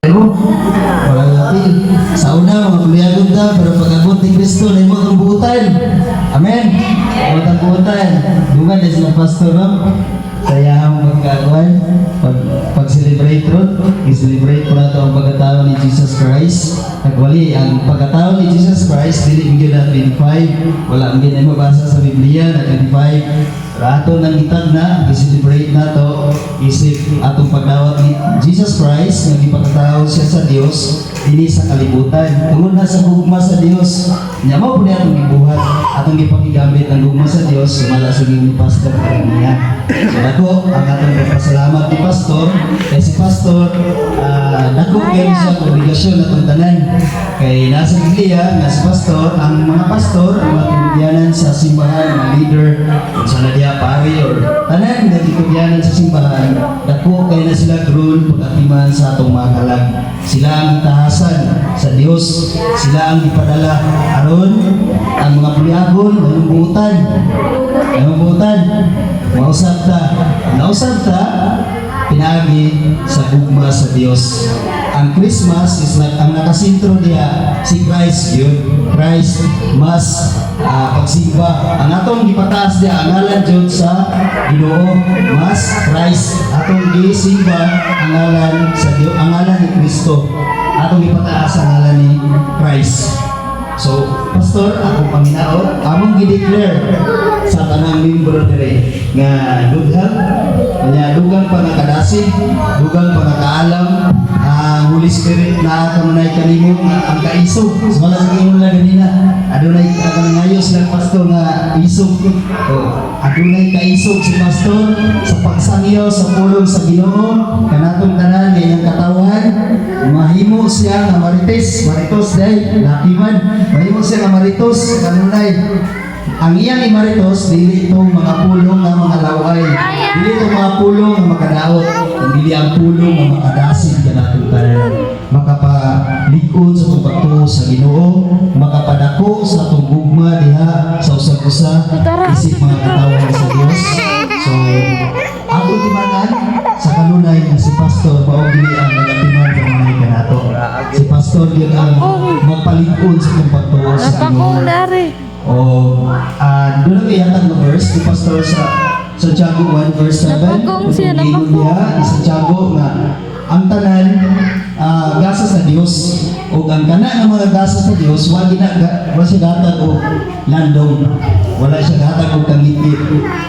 Mo, wala natin. Sa una, mga buliagon ta, pero pag-abot ni Kristo, na imo itong buutan. Amen? Imo itong buutan. Dugan na sila pastor, no? Sa iyahang pagkakuan, pag-celebrate ron, i-celebrate po nato ang pagkatao ni Jesus Christ. Nagwali, ang pagkatao ni Jesus Christ, dili gyud na 25. Wala ang gyud mabasa sa Biblia na 25. Pero ato nang itag na, i-celebrate nato, isip atong pagdawat ni Jesus Christ, nga gipakatao siya sa Dios dinhi sa kalibutan. Tungod na sa gugma sa Dios, nya mao po niya atong gibuhat, atong gipakigamit ang gugma sa Dios, sumala sa ni Pastor niya. So dako ang atong pagpasalamat ni Pastor, kay si Pastor, dako kayo siya ang obligasyon atong tanan. Kay nasa Biblia nga si Pastor, ang mga pastor, ang mga tinugyanan sa simbahan, mga leader, kung sa na diha pari or tanan nga titugyanan sa simbahan, dako kay na sila role pag-atiman sa atong mga kalag. Sila ang tahasan sa Dios, sila ang gipadala aron ang mga buliagon nanumbutan. Nanumbutan. Mausab ta. Nausab ta pinaagi sa gugma sa Dios. Ang Christmas is like ang nakasentro diha si Christ yun. Christ mas pagsimba. Ang atong gipataas diha ang ngalan jud sa Ginoo mas Christ. Atong gisimba ang ngalan sa Dios, ang ngalan ni Kristo. Atong gipataas ang ngalan ni Christ. So, Pastor, akong panginaot, among gi-declare sa tanang membro dire nga good health, kanya dugang pa nga kadasig, dugang pa nga kaalam, ang Holy Spirit na kanunay kanimo nga ang kaisog. So, wala sa ingon lang ganina, adunay kanangayo sila pastor nga isog. So, adunay kaisog si pastor sa pagsangyaw sa pulong sa Ginoo, kanatong tanan nga iyang katawhan, mahimo siya nga marites, maritos day, laki man, mahimo siya nga maritos kanunay. Ang iyang imaritos, dili itong mga pulong nga mga laway. Dili itong mga pulong nga makadaot. Dili ang pulong nga makadasig kanatong tanan. Makapalig-on sa itong pagtuo sa Ginoo, makapadako sa atong gugma diha sa usag-usa, isip mga katawhan sa Dios. So, ako timanan sa kanunay nga si Pastor mao dili ang nagatiman kanunay kanato. Si Pastor yun ang magpalig-on sa itong pagtuo sa Ginoo. Napakong dari. O, doon ang ihatag na verse ni Pastor sa Santiago 1 verse 7. Napakong siya, Itong giingon napakong. niya ni Santiago nga ang tanan gasa sa Dios ug ang kana nga mga gasa sa Dios wa gina wa siya gatag og landong, wala siya gatag og kangitngit.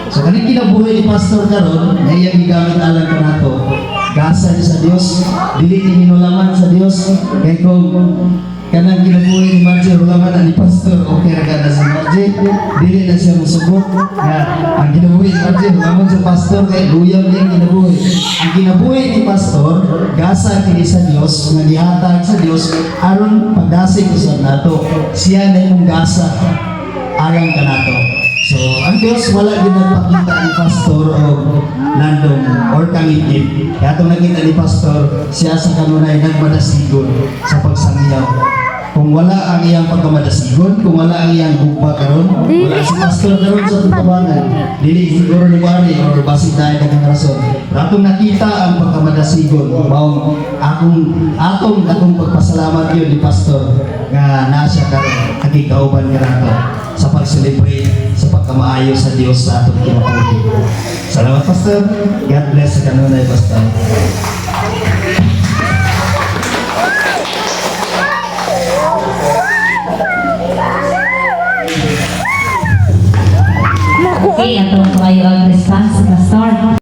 So kaning kinabuhi ni Pastor karon nga iyang gigamit alang kanato, gasa ni sa Dios, dili ni hinulaman sa Dios. Kay kung kanang kinabuhi ni Margie hulaman na ni Pastor, okay ra ka na si Margie, dili na siya musugot nga ang kinabuhi ni Margie hulaman sa pastor kay luyam niya ang kinabuhi. Ang kinabuhi ni Pastor gasa kini sa Dios nga gihatag sa Dios aron pagdasig usab nato. Siya na imong gasa alang kanato. So ang Dios wala gid nagpakita ni Pastor og landong or kangitngit. Kaya atong nakita ni Pastor, siya sa kanunay nagmadasigon sa pagsangyaw. Kung wala ang iyang pagkamadasigon, kung wala ang iyang gugma karon, wala si Pastor karon sa tutabangan. Dili siguro ni Wari or basig dahil daghang rason. Pero atong nakita ang pagkamadasigon, maong akong atong akong pagpasalamat yun ni Pastor nga naa siya karon nakikauban nga sa pag-celebrate sa pagkamaayo sa Dios sa atong kinabuhi. Salamat, Pastor. God bless sa kanunay, Pastor. Okay, atong tumayo ang response, Pastor.